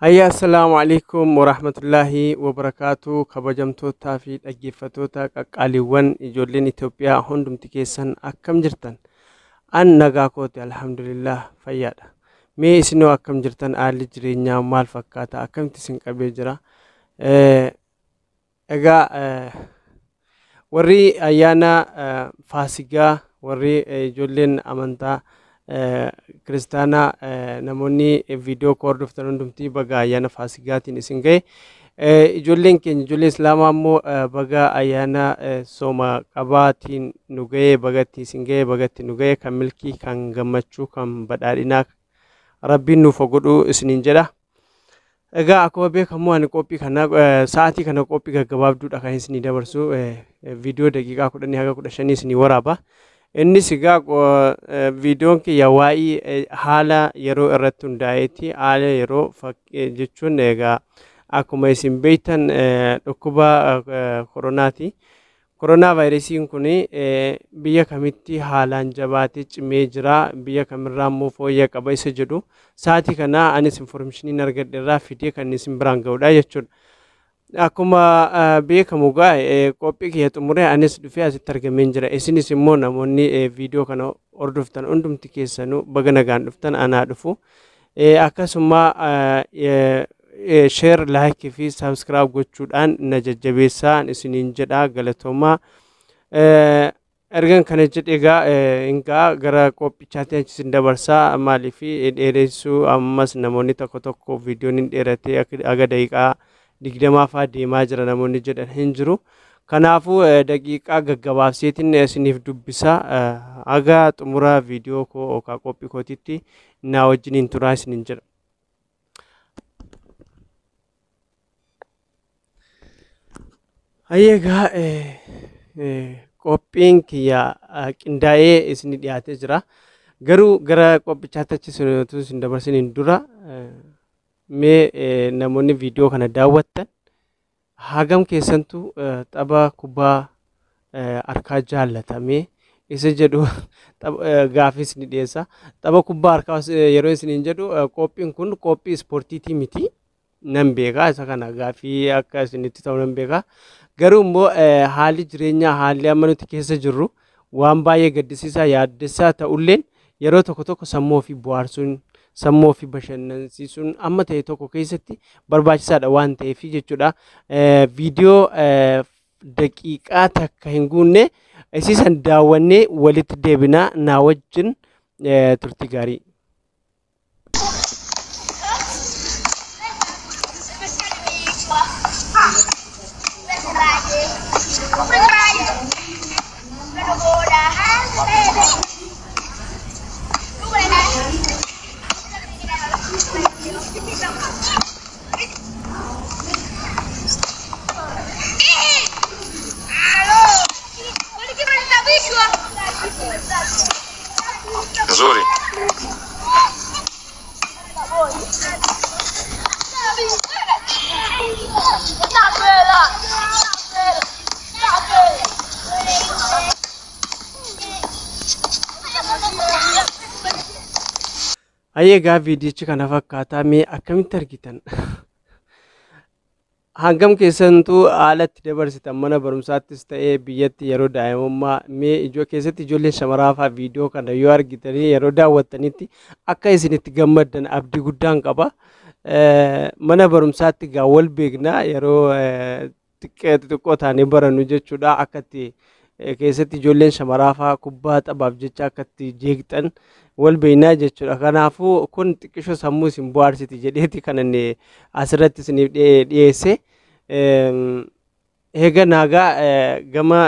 Hayya, assalaamu alaikum warahmatullaahi wabarakaatu. Kabajamtootaa fi dhaggeeffattoota qaqqaaliiwwan ijoolleen Itoophiyaa hundumti keessan akkam jirtan? An nagaa kooti, alhamdulillah, fayyaadha. Mee isinoo akkam jirtan? Haalli jireenyaa maal fakkaata? Akkamitti isin qabee jira? Egaa warri ayyaana Faasigaa, warri ijoolleen amantaa kiristaanaa, namoonni viidiyoo koo hordoftan hundumtii baga ayyaana Faasigaatiin isin ga'e. Ijoolleen keenya ijoollee Islaamaa immoo baga ayyaana sooma qabaatiin nu ga'e, bagatti isin ga'e, bagatti nu ga'e, kan milkii, kan gammachuu, kan badhaadhinaa Rabbiin nuuf haa godhu isiniin jedha. Egaa akkuma beekamu ani qophii kana sa'aatii kana qophii gaggabaabduudha kan isinii dabarsu, viidiyoo daqiiqaa 10 haga 15 isinii waraaba. Innis egaa viidiyoon kiyya waa'ee haala yeroo irratti hundaa'eeti. Haala yeroo jechuun egaa akkuma isin beektan dhukkuba koronaati. Koronaa vaayirasiin kun biyya kamitti haalaan jabaatee cimee jira, biyya kamirraa immoo fooyyee qaba isa jedhu sa'aatii kana anis informationiin argadhe irraa fidee kan isin biraan ga'udha jechuudha. Akkuma beekamu egaa qophii kiyya xumuree anis dhufee asitti argameen jira. Isinis immoo namoonni viidiyoo kana hordoftan hundumti keessanuu baga nagaan dhuftan, anaa dhufu. Akkasuma share, like fi subscribe gochuudhaan na jajjabeessaa isiniin jedha, galatoomaa. Ergan kana jedhe egaa hingaa gara qophichaatti achi isin dabarsaa. Maaliif dheeressuu? Ammas namoonni tokko tokko viidiyoon hin dheeratee haga daqiiqaa 20 fa'aa deemaa jira namoonni jedhan hin jiru. Kanaafuu daqiiqaa gaggabaabseetiin isiniif dubbisa. Haga xumura viidiyoo koo yookaan qophii kootiitti naa wajjiniin turaa isiniin jedha. Hayyee, egaa qophiin kiyya qindaa'ee isinii dhiyaatee jira. Garuu gara qophichaatti achi utuu isin dabarsiniin dura mee namoonni viidiyoo kana daawwattan hagam keessantu tapha kubbaa harkaa jaallatamee isa jedhu gaafii isinii dhiyeessa. Tapha kubbaa harkaa yeroo isiniin jedhu qophiin kun qophii ispoortiitii miti. Nan beeka, isa kana gaafii akka isinitti ta'u nan beeka. Garuu immoo haalli jireenyaa, haalli amma nuti keessa jirru waan baay'ee gaddisiisaa, yaaddessaa ta'ulleen yeroo tokko tokko sammuu ofii bohaarsuun, sammuu ofii bashannansiisuun amma ta'e tokko keessatti barbaachisaadha waan ta'eef jechuudha. Viidiyoo daqiiqaa takka hin guunne isiisan daawwannee walitti deebinaa, naa wajjin turtii gaarii. Nzuri. Hayyee, egaa viidiyichi kana fakkaataa, mee akkamitti argitan? Hangam keessantuu haala itti dabarsitan mana barumsaattis ta'ee biyyatti yeroo daa'imummaa, mee ijoo keessatti ijoolleen shamaraa fa'aa viidiyoo kana yoo argitanii yeroo daawwattanitti akka isin itti gammaddan abdii guddaan qaba. Mana barumsaatti egaa wal beekna, yeroo xiqqee xixiqqoo taanee barannu jechuudha, akka itti keessatti ijoolleen shamaraa fa'aa kubbaa taphaaf jecha akka itti jeeqxan wal beeknaa jechuudha. Kanaafuu kun xiqqishoo sammuu isin bohaarsiti jedheeti kan inni asirratti isiniif dhiyeesse. Eega naagaa gama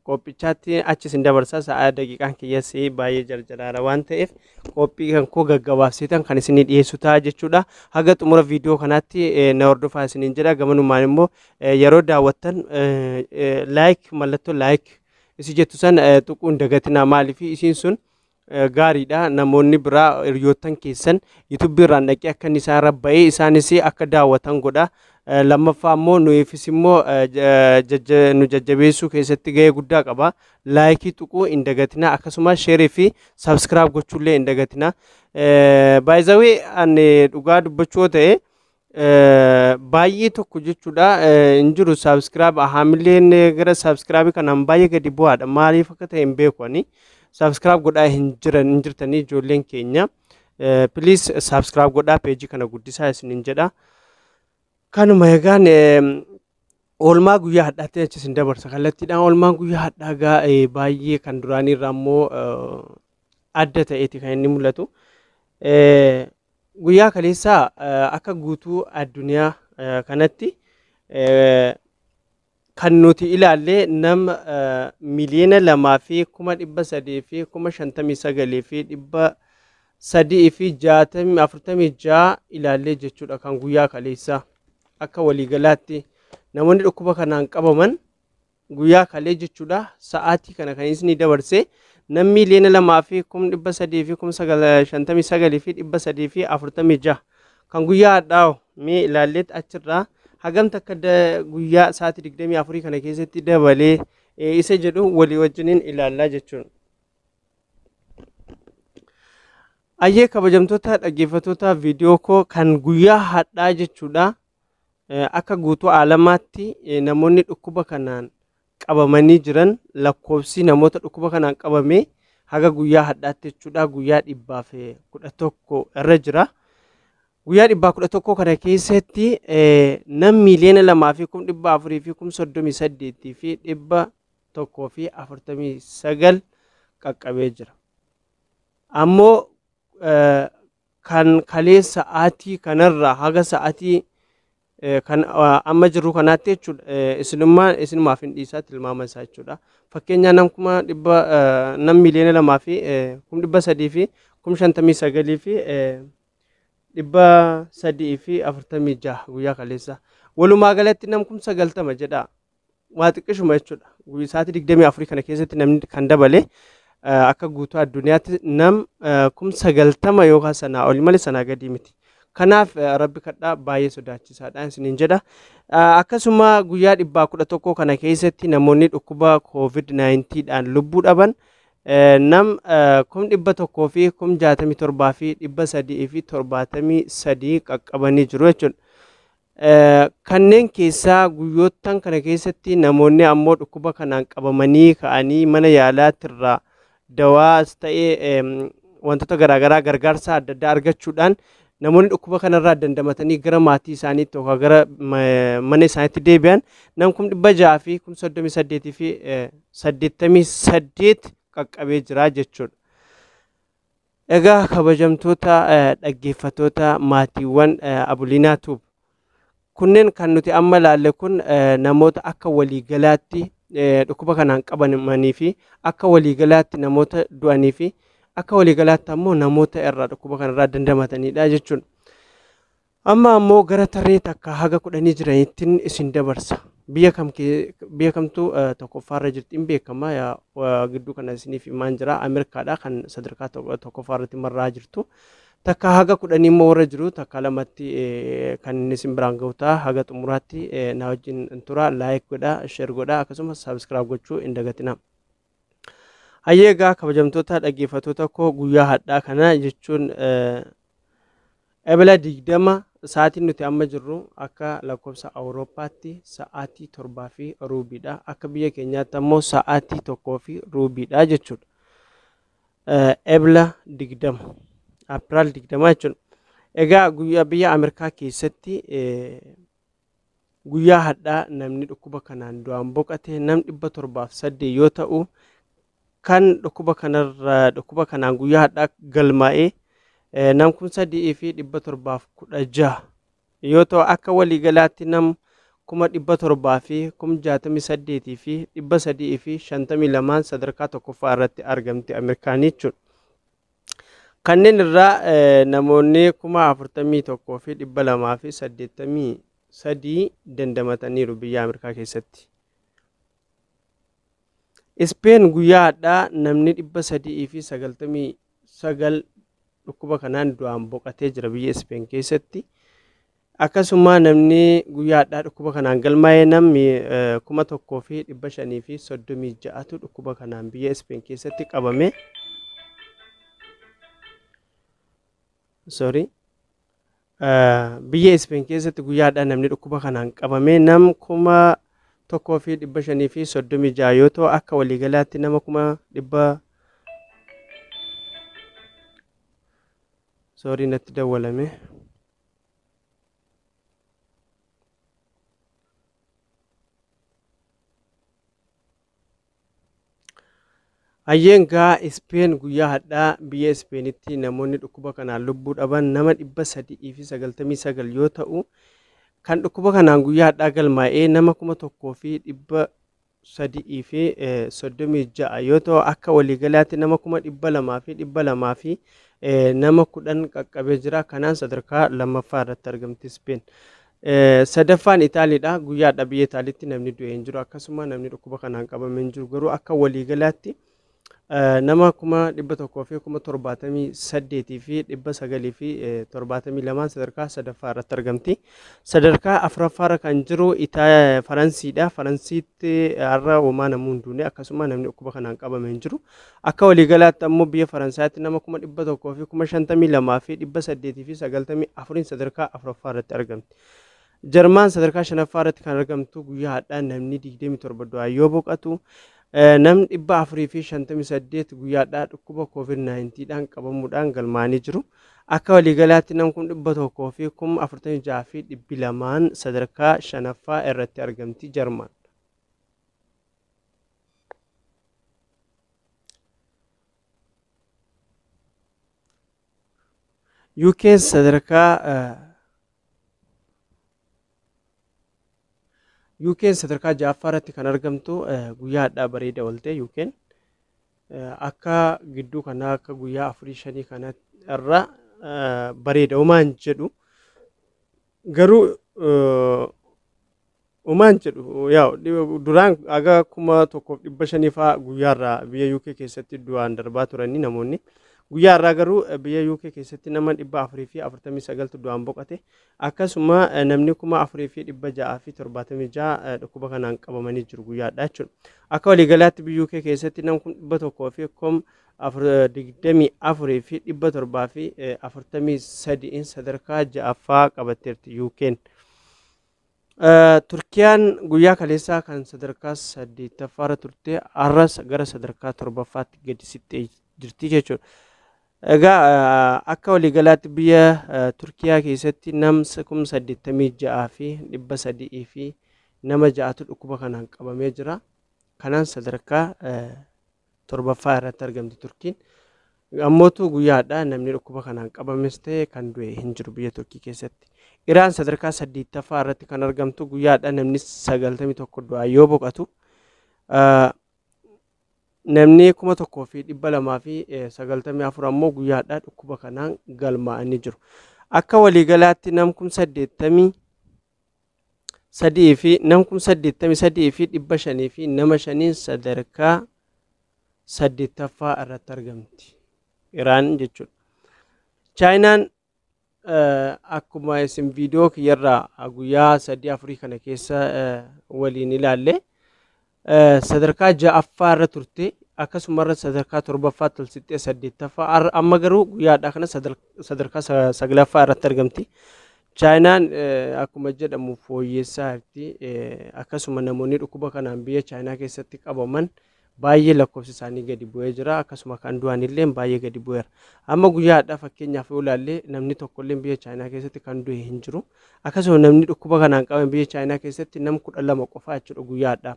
qophichaatti achi isin dabarsaa, sa'a daqiiqaan kiyyas baay'ee jarjaraara waan ta'eef qophii kan koo gaggabaabseetan kan isinii dhiyeessu ta'a jechuudha. Haga xumura viidiyoo kanaatti na hordofaa isiniin jedha. Gamanumaan immoo yeroo daawwattan like, mallattoo like isi jettu san tuquu hin dagatinaa. Maaliif isiin sun gaariidha. Namoonni biraa hiriyoottan keessan yuutuubii irraan dhaqee akka inni isaan irra ba'ee isaanis akka daawwatan godha. Lammaffaa immoo nuufis immoo nu jajjabeessuu keessatti gahee guddaa qaba. Laayikii tuquu hin dagatinaa, akkasumas sheerii fi saabskiraayib gochuullee hin dagatinaa. Baay'izawee ani dhugaa dubbachuu yoo ta'e baay'ee tokko jechuudha hin jiru saabskiraayib haamileen gara saabskiraayibii kanaan baay'ee gadi bu'aadha. Maaliif akka ta'e hin beeku ani. Saabskiraayib godhaa hin jiran hin jirtanii ijoolleen keenya. Piliis saabskiraayib godhaa, peejii kana guddisaa isiniin jedha. Kanuma egaan oolmaa guyyaa hadhaatti achi isin dabarsa. Kallattiidhaan oolmaan guyyaa hadhaa gaa baay'ee kan duraanii irraa immoo adda ta'eeti kan inni mul'atu. Guyyaa kaleessaa akka guutuu addunyaa kanatti kan nuti ilaalle nama 2,359,346 ilaallee jechuudha kan guyyaa kaleessaa. Akka waliigalaatti namoonni dhukkuba kanaan qabaman guyyaa kalee jechuudha sa'aatii kana kan isin dabarse nam 2,359,346 kan guyyaa hadhaa'u mee ilaalleet achirraa hagam takka guyyaa sa'aatii 24 kana keessatti dabalee isa jedhu walii wajjiniin ilaallaa jechuudha. Ayyee kabajamtoota dhaggeeffattoota viidiyoo koo kan guyyaa hadhaa jechuudha. Akka guutuu alamaatti namoonni dhukkuba kanaan qabamanii jiran lakkoofsi namoota dhukkuba kanaan qabame haga guyyaa hadhaatti jechuudha guyyaa 111 irra jira. Guyyaa 111 kana keessatti nam 2,438,149 qaqqabee jira. Ammoo kan kalee sa'aatii kanarraa haga sa'aatii kan amma jiru kanaatti jechuudha isinummaa isinumaaf hin dhiisaa tilmaama isaa jechuudha. Fakkeenyaa nam 100,000 nam 2,359,346 guyyaa kaleessa. Walumaa galatti nam 90,000 jedha. Waa xiqqishuma jechuudha. Guyyaa sa'aatii 24 kana keessatti namni kan dabale akka guutuu addunyaatti nam 90,000 yookaan sanaa oli malee sanaa gadi miti. Kanaaf rabbi kadhaa baay'ee sodaachisaadha isiniin jedha. Akkasuma guyyaa 111 kana keessatti namoonni dhukkuba COVID-19 dhaan lubbuu dhaban nam 167,373 qaqqabanii jiru jechuudha. Kanneen keessaa guyyoottan kana keessatti namoonni ammoo dhukkuba kanaan qabamanii ka'anii mana yaalaatirraa dawaas ta'ee wantoota garaagaraa gargaarsa adda addaa argachuudhaan namoonni dhukkuba kanarraa dandamatanii gara maatii isaaniitti yookaan gara mana isaaniitti deebi'an nam 638,088 qaqqabee jira jechuudha. Egaa kabajamtoota dhaggeeffattoota maatiiwwan Abuliinaa Tuub kunneen kan nuti amma ilaalle kun namoota akka waliigalaatti dhukkuba kanaan qabamanii fi akka waliigalaatti namoota du'anii fi akka waliigalaatti ammoo namoota irraa dhukkuba kanarraa dandamatanidha jechuudha. Amma ammoo gara tarree takka haga 10 jiranittiin isin dabarsa. Biyya kamtu tokkoffaarra jirti hin beekama gidduu kana isiniif himaan jira. Ameerikaadha kan sadarkaa tokkoffaarratti marraa jirtu. Takka haga 10 immoo warra jiru takka lamatti kan inni isin biraan gahu ta'a. Haga xumuraatti na wajjin tura. Laayik godhaa, sheer godhaa akkasumas saabskiraayib gochuu hin dagatinaa. Hayyee egaa kabajamtoota dhaggeeffattoota koo guyyaa hadhaa kana jechuun Ebla 20 sa'aatiin nuti amma jirru akka lakkoofsa Awurooppaatti sa'aatii 7:15dha. Akka biyya keenyaatti ammoo sa'aatii 1:15dha jechuudha. Ebla 20 April 20 jechuudha. Egaa guyyaa biyya Ameerikaa keessatti guyyaa hadhaa namni dhukkuba kanaan du'aan boqote nam 708 yoo ta'u kan dhukkuba kanaan guyyaa hadhaa galmaa'ee nam 3,716 yoo ta'u akka waliigalaatti nam 768,352 sadarkaa tokkoffaa irratti argamti Ameerikaan jechuudha. Kanneen irraa namoonni 41,283 dandamataniiru biyya Ameerikaa keessatti. Ispeen guyyaa har'aa namni 399 dhukkuba kanaan du'aan boqotee jira biyya Ispeen keessatti. Akkasuma namni guyyaa har'aa dhukkuba kanaan galmaa'e namni 1536tu dhukkuba kanaan biyya Ispeen keessatti qabame. Sorry. Biyya Ispeen keessatti guyyaa har'aa namni dhukkuba kanaan qabame nam 1536 yoo ta'u akka waliigalaatti nama 100,000 sorry natti dawwalame. Hayyeengaa Ispeen guyyaa har'aa biyya Ispeenitti namoonni dhukkuba kanaan lubbuu dhaban nama 399 yoo ta'u kan dhukkuba kanaan guyyaa har'aa galmaa'ee nama 1336 yoo ta'u akka waliigalaatti nama 200,200 fi nama 10 qaqqabee jira. Kanaan sadarkaa lammaffaa irratti argamti Ispeen. Sadaffaan Itaaliidha. Guyyaa har'aa biyya Itaaliitti namni du'e hin jiru. Akkasuma namni dhukkuba kanaan qabame hin jiru. Garuu akka waliigalaatti nama 178,972 sadarkaa sadaffaa irratti argamti. Sadarkaa afuraffaarra kan jiru Faransiidha. Faransiitti har'a homaa namni hin duune akkasuma namni dhukkuba kanaan qabame hin jiru. Akka waliigalaatti ammoo biyya Faransaatti nama 152,894 sadarkaa afuraffaa irratti argamti. Jarmaan sadarkaa shanaffaa irratti kan argamtu guyyaa har'aa namni 27 du'aa yoo boqotu namni 458 guyyaadhaa dhukkuba COVID-19 dhaan qabamuudhaan galmaa'anii jiru. Akka waliigalaatti namni kun 146,200 sadarkaa shanaffaa irratti argamti Jarmaan. UK sadarkaa ja'affaa irratti kan argamtu guyyaa har'aa bareeda oolte UK'n akka gidduu kanaa akka guyyaa 4-5 kana irra bareeda homaan jedhu garuu homaan jedhu yaa duraan aga 1500 fa'aa guyyaarraa biyya UK keessatti du'aan darbaa turanii namoonni. Guyyaa har'aa garuu biyya UK keessatti nama 449tu du'aan boqote. Akkasuma namni 4676 dhukkuba kanaan qabamanii jiru guyyaa har'aa jechuudha. Akka waliigalaatti biyya UK keessatti namni 124,743 sadarkaa ja'affaa qabatteerti UK'n. Turkiyaan guyyaa kaleessaa kan sadarkaa 8ffaarra turte har'as gara sadarkaa 7ffaatti gadi siqtee jirti jechuudha. Egaa akka waliigalaatti biyya Turkiyaa keessatti nam 86,300 fi nama 6tu dhukkuba kanaan qabamee jira. Kanaan sadarkaa 7ffaa irratti argamti Turkiin. Ammootu guyyaa har'aa namni dhukkuba kanaan qabames ta'e kan du'e hin jiru biyya Turkii keessatti. Iraan sadarkaa 8ffaa irratti kan argamtu guyyaa har'aa namni 91 du'aa yoo boqotu namni 1294 ammoo guyyaa har'aa dhukkuba kanaan galmaa'anii jiru. Akka waliigalaatti nam 83,500 fi nama 5 sadarkaa 8ffaa irratti argamti Iraan jechuudha. Chaayinaan akkuma isin viidiyoo kiyyarraa guyyaa 3-4 kana keessa waliin ilaalle sadarkaa 6ffaa irra turte akkasumarra sadarkaa 7ffaatti ol siqxee 8ffaa amma garuu guyyaa har'aa kana sadarkaa 9ffaa irratti argamti. Chaayinaan akkuma jedhamu fooyyessaa jirti. Akkasuma namoonni dhukkuba kanaan biyya Chaayinaa keessatti qabaman baay'ee lakkoofsi isaanii gadi bu'ee jira. Akkasuma kan du'an illee baay'ee gadi bu'eera. Amma guyyaa har'aa fakkeenyaaf yoo ilaalle namni tokkollee biyya Chaayinaa keessatti kan du'e hin jiru. Akkasuma namni dhukkuba kanaan qabame biyya Chaayinaa keessatti nam 12 qofa jechuudha guyyaa har'aa.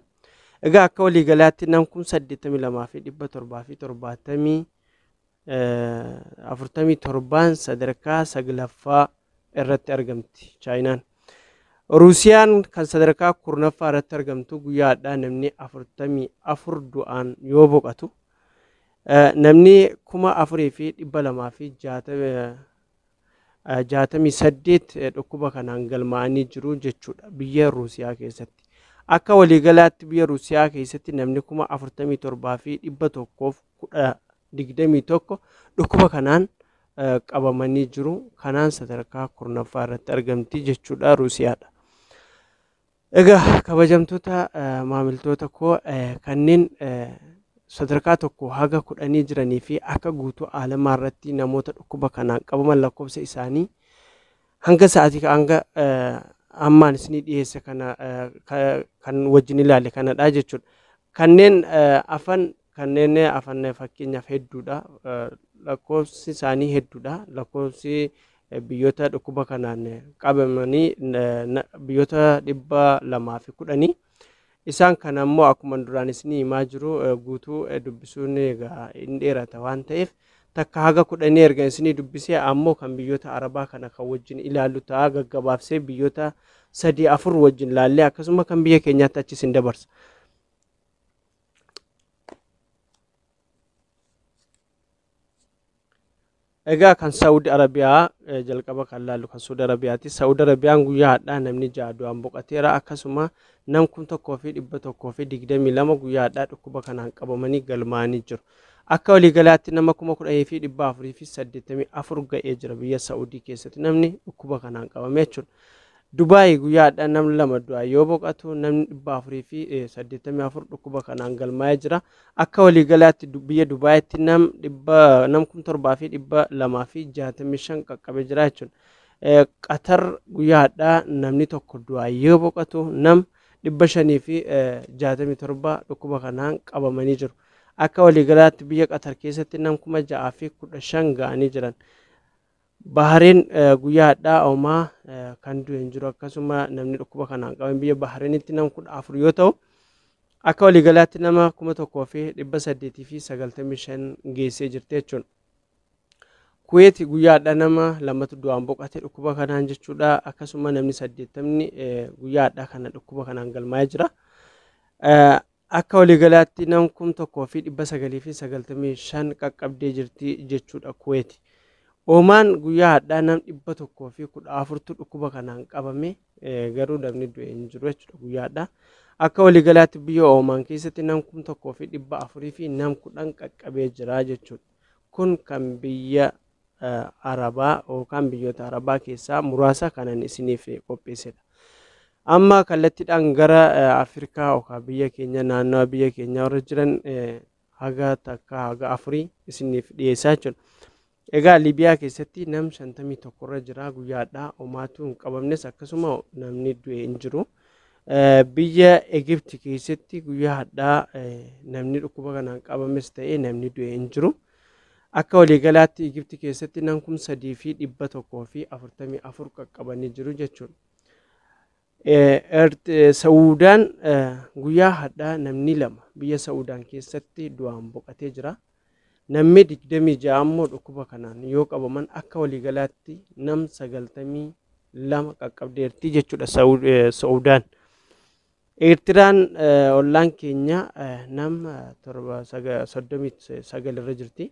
Egaa akka waliigalaatti nam 82,747 sadarkaa 9ffaa irratti argamti Chaayinaan. Ruusiyaan kan sadarkaa 10ffaa irratti argamtu guyyaa har'aa namni 44 du'aan yoo boqotu namni 4,268 dhukkuba kanaan galmaa'anii jiru jechuudha biyya Ruusiyaa keessatti. Akka waliigalaatti biyya Ruusiyaa keessatti namni 47,121 dhukkuba kanaan qabamanii jiru. Kanaan sadarkaa 10ffaa irratti argamti jechuudha Ruusiyaadha. Egaa kabajamtoota maamiltoota koo, kanneen sadarkaa 1 haga 10 jiranii fi akka guutuu aalamaa irratti namoota dhukkuba kanaan qabaman lakkoofsa isaanii hanga sa'aatii hanga ammaan isinii dhiyeesse kana kan wajjin ilaale kanadha jechuudha. Kanneen afan fakkeenyaaf hedduudha. Lakkoofsi isaanii hedduudha. Lakkoofsi biyyoota dhukkuba kanaan qabamanii biyyoota 210. Isaan kana immoo akkuma duraan isinii himaa jiru guutuu dubbisuun egaa hin dheerata waan ta'eef, takka haga 10 erga isinii dubbisee, ammoo kan biyyoota Arabaa kana kan wajjin ilaallu ta'a. Gaggabaabsee biyyoota sadii afur wajjin laallee akkasuma kan biyya keenyaatti achi isin dabarsa. Egaa kan Saawudi Arabiyaa jalqaba kan laallu kan Saawudi Arabiyaati. Saawudi Arabiyaan guyyaa har'aa namni 6 du'aan boqoteera. Akkasuma nam 1122 guyyaa har'aa dhukkuba kanaan qabamanii galmaa'anii jiru. Akka waliigalaatti nama 10,484 ga'ee jira biyya Saa'udii keessatti namni dhukkuba kanaan qabame jechuudha. Dubaay guyyaa har'aa namni 2 du'aa yoo boqotu, namni 484 dhukkuba kanaan galmaa'ee jira. Akka waliigalaatti biyya Dubaayitti nam 7265 qaqqabee jira jechuudha. Qatar guyyaa har'aa namni 1 du'aa yoo boqotu, nam 567 dhukkuba kanaan qabamanii jiru. Akka waliigalaatti biyya Qatar keessatti nam 6,015 ga'anii jiran. Bahareen guyyaa har'aa homaa kan du'e hin jiru. Akkasuma namni dhukkuba kanaan qabame biyya Bahareenitti nam 14 yoo ta'u, akka waliigalaatti nama 1895 geessee jirti jechuudha. Kuweet guyyaa har'aa nama 2tu du'aan boqote dhukkuba kanaan jechuudha. Akkasuma namni 80 guyyaa har'aa kana dhukkuba kanaan galmaa'ee jira. Akka waliigalaatti nam 1995 qaqqabdee jirti jechuudha Kuweeti. Oomaan guyyaa har'aa nam 114tu dhukkuba kanaan qabame, garuu namni du'e hin jiru jechuudha guyyaa har'aa. Akka waliigalaatti biyya Oomaan keessatti nam 1400 fi nam 10 qaqqabee jira jechuudha. Kun kan biyya Arabaa yookaan biyyoota Arabaa keessaa muraasa kanan isiniif qopheessedha. Amma kallattiidhaan gara Afrikaa yookaan biyya keenya, naannawa biyya keenyaa warra jiran haga takka haga afurii isiniif dhiyeessaa jechuudha. Egaa Liibiyaa keessatti nam 51 irra jira guyyaa har'aa, homaatu hin qabamnes, akkasuma namni du'e hin jiru. Biyya Egipti keessatti guyyaa har'aa namni dhukkuba kanaan qabames ta'ee namni du'e hin jiru. Akka waliigalaatti Egipti keessatti nam 3144 qaqqabanii jiru jechuudha. Saawudaan guyyaa har'aa namni 2 biyya Saawudaan keessatti du'aan boqotee jira. Namni 26 ammoo dhukkuba kanaan yoo qabaman, akka waliigalaatti nam 92 qaqqabdeerti jechuudha Saawudaan. Eertiraan ollaan keenya nama 39 irra jirti.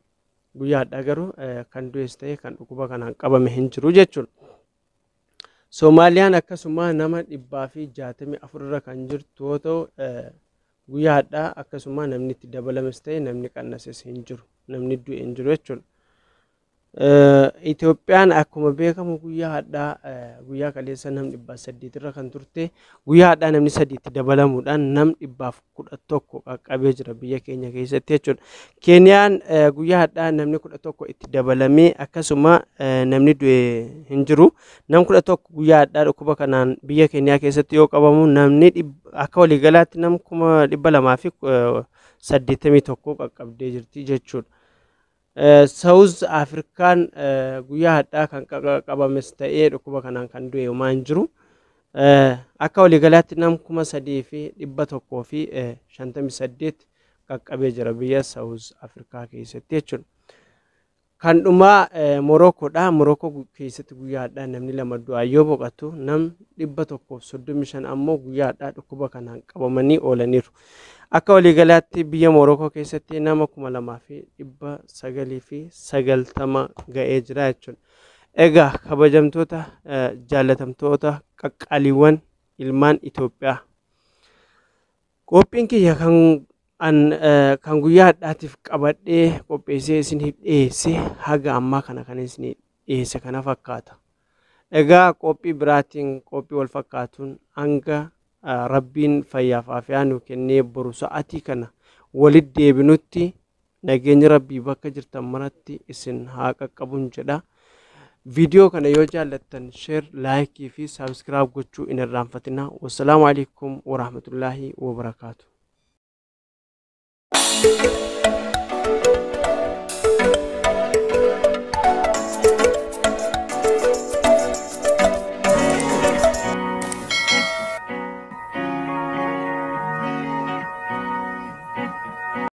Guyyaa har'aa garuu kan du'es ta'e kan dhukkuba kanaan qabame hin jiru jechuudha. Soomaaliyaan akkasuma nama 164 irra kan jirtu yoo ta'u, guyyaa har'aa akkasuma namni itti dabalames ta'e namni qannases hin jiru. Namni du'e hin jiru jechuudha. Itoophiyaan akkuma beekamu guyyaa har'aa, guyyaa kaleessa nam 800 irra kan turte, guyyaa har'aa namni 3 itti dabalamuudhaan nam 111 qaqqabee jira biyya keenya keessatti jechuudha. Keeniyaan guyyaa har'aa namni 11 itti dabalamee, akkasuma namni du'e hin jiru. Nam 11 guyyaa har'aa dhukkuba kanaan biyya Keeniyaa keessatti yoo qabamu, namni akka waliigalaatti nam 281,000 qaqqabdee jirti jechuudha. Saawuz Afrikaan guyyaa har'aa kan qabames ta'ee dhukkuba kanaan kan du'e homaa hin jiru. Akka waliigalaatti nam 3158 qaqqabee jira biyya Saawuz Afrikaa keessatti jechuudha. Kan dhumaa Morookoodha. Morookoo keessatti guyyaa har'aa namni 2 du'aa yoo boqotu, nam 135 ammoo guyyaa har'aa dhukkuba kanaan qabamanii oolaniiru. Akka waliigalaatti biyya Morookoo keessatti nama 2990 ga'ee jira jechuudha. Egaa kabajamtoota, jaalatamtoota, qaqqaaliiwwan ilmaan Itoophiyaa. Qophiin kiyya kan an kan guyyaa hadhaatiif qabadhee qopheessee isiniif dhiyeesse haga ammaa kana kan isiniif dhiyeesse kana fakkaata. Egaa qophii biraatiin qophii wal fakkaatuun hanga Rabbiin fayyaaf afiyaa nu kennee boru sa'atii kana walitti deebinutti nageenyi Rabbii bakka jirtan maratti isin haa qaqqabun jedha. Viidiyoo kana yoo jaallattan share, like fi subscribe gochuu hin irraanfatinaa. Wassalaamu alaikum warahmatullaahi wabarakaatu.